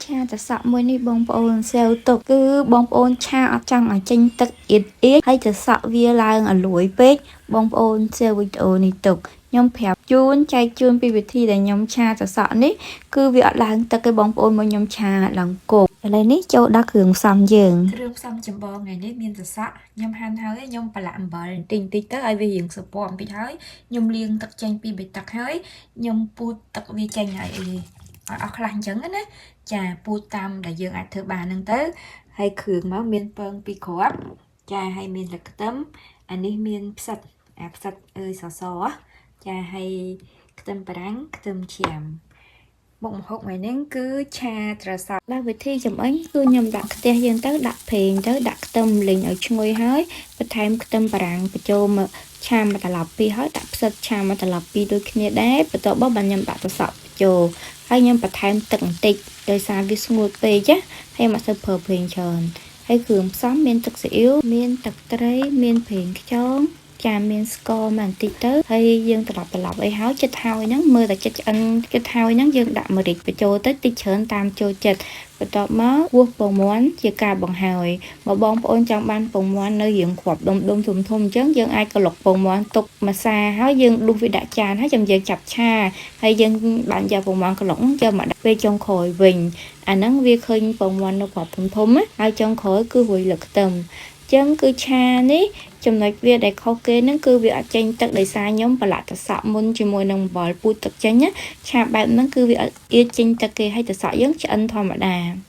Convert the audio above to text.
ឆាត្រសក់មួយនេះបងប្អូនសេវទុកគឺបងប្អូនឆាអត់ចង់ឲ្យចេញទឹកអៀតអៀតហើយត្រសក់វាឡើងឲ្យលួយពេកបងប្អូនសេវវីដេអូនេះទុកខ្ញុំប្រាប់ជូនចែកជូនពីវិធីដែលខ្ញុំឆាត្រសក់នេះគឺវាអត់ឡើងទឹកទេបងប្អូនមកខ្ញុំឆាឡើងគោកឥឡូវនេះចូលដល់គ្រឿងផ្សំយើង គ្រឿងផ្សំចម្បងថ្ងៃនេះមានសសក់ខ្ញុំហាន់ហើយខ្ញុំប្រឡាក់អំបិលបន្តិចបន្តិចទៅឲ្យវារៀងសពបន្តិចហើយខ្ញុំលាងទឹកចេញពីបេទឹកហើយខ្ញុំពូតទឹកវាចេញឲ្យអីឲ្យអស់ខ្លះអញ្ចឹងណាចាពូតតាមដែលយើងអាចធ្វើបានហ្នឹងទៅហើយគ្រឿងមកមានពងពីរគ្រាប់ចាហើយមានទឹកខ្ទឹមអានេះមានផ្សិតអាផ្សិតអើយសសចាហើយខ្ទឹមបារាំងខ្ទឹមឈាមមុខម្ហូបថ្ងៃនេះគឺឆាត្រសក់ ដល់វិធីចម្អិនគឺខ្ញុំដាក់ខ្ទះយើងទៅដាក់ប្រេងទៅដាក់ខ្ទឹមលីងឲ្យឈ្ងុយហើយបន្ថែមខ្ទឹមបារាំងបញ្ចូលមកឆាមួយត្រឡប់ពីរហើយដាក់ផ្សិតឆាមួយត្រឡប់ពីរដូចគ្នាដែរបន្ទាប់មកបានខ្ញុំដាក់ត្រសក់បញ្ចូលហើយខ្ញុំបន្ថែមទឹកបន្តិចដោយសារវាស្ងួតពេកណាហើយមិនសូវប្រើប្រេងច្រើនហើយគ្រឿងផ្សំមានទឹកស៊ីអ៊ីវមានទឹកត្រីមានប្រេងខ្យងចាមានស្ករមកបន្តិចទៅហើយយើងត្រឡប់ត្រឡប់អីហើយចិត្តហើយហ្នឹងមើលតែចិត្តឆ្អិនចិត្តហើយហ្នឹងយើងដាក់ម្រេចបញ្ចូលទៅតិចច្រើនតាមចូលចិត្តបន្ទាប់មកគោះពងមាន់ជាការបង្ហើយបើបងប្អូនចង់បានពងមាន់នៅរៀងគ្រាប់ដុំដុំធំធំអញ្ចឹងយើងអាចក្លុកពងមាន់ទុកម្សាហើយយើងដួសវាដាក់ចានហើយចាំយើងចាប់ឆាហើយយើងបានយកពងមាន់ក្លុកយកមកដាក់ពេលចុងក្រោយវិញអាហ្នឹងវាឃើញពងមាន់នៅគ្រាប់ធំធំណាហើយចុងក្រោយគឺរួយលឹកខ្ទឹមចឹងគឺឆានេះចំណុចវាដែលខុសគេហ្នឹងគឺវាអត់ចេញទឹកដោយសារខ្ញុំប្រឡាក់ត្រសក់មុនជាមួយនឹងអំបិលពូតទឹកចេញណាឆាបែបហ្នឹងគឺវាអត់អៀតចេញទឹកគេហើយត្រសក់យើងឆ្អិនធម្មតា។